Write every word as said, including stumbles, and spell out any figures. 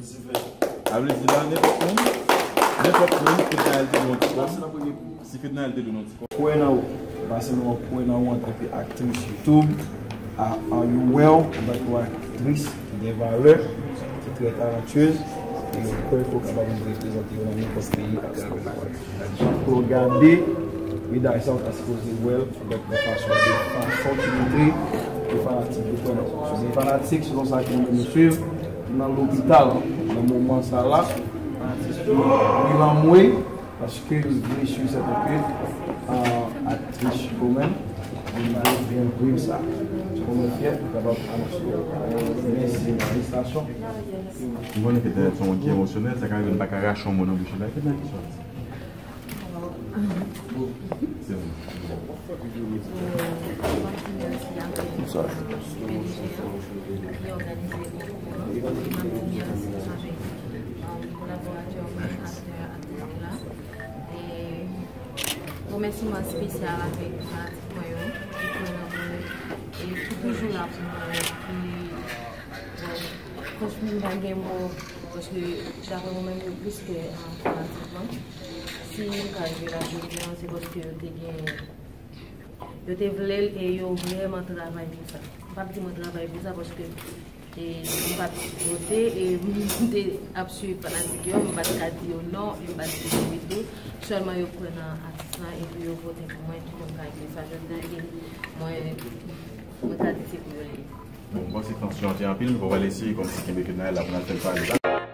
Sa vle di la, nenpòt moun, nenpòt moun, Fednaelle te dwe yon ti kòb. Si Fednaelle te dwe yon ti kòb. Kwè nan ou. Pase nou an kwè nan ou antanke aktris YouTube. A, a you well, antanke yon aktris ki gen valè, ki trè talantyez, e yo kwè ke w kapab reprezante yo nan nenpòt peyi atravè vwa. Jan w gade, medam sa yo ta sipoze wè l, avèk yon fason, de fason ki montre ke fanatik yo kwè nan ou. Si w gen fanatik, selon sa ke nou menm nou swiv, nan lopital, nan moman sa la, fanatik yo, li lanmwe, paske yo vle swiv sèten ke, euh, aktris Chicomène, li vle byen viv sa. Chicomène fyè, kapab anonse yo. Mèsi, felisitasyon. M konnen ke Fednaelle se yon moun ki emosyonèl, sa ka rive m pa ka rache yon mo nan bouch li. Fednaelle, kisa w ap di? Se vre. Mwen di mèsi avèk P D G a ki òganize konkou an. Mwen di mèsi avèk, um, kolaboratè mwen, aktè, aktris la. E remèsiman espesyal avèk fanatik mwen yo ki kwè nan mwen e ki toujou la pou mwen, ki, bon, franchman, m pa gen mo, paske daprè mwen menm, yo plis ke, um, fanatik mwen. Si m ka rive la jodi a, se paske yo te gen, yo te vle l e yo vrèman travay pou sa. M p ap di mwen travay pou sa paske, e, m pa t vote e m te ap swiv fanatik yo, m pa t ka di yo non, e m pa t di yo wi tou. Sèlman yo kwè nan atis lan epi yo vote pou mwen, kidonk m ka di sa jodi a, e mwen, mwen ka di se pou yo l ye. Bon, m panse tansyon an te anpil, men fò w al eseye kòmsi kenbe Fednaelle la pou n al fè l pale.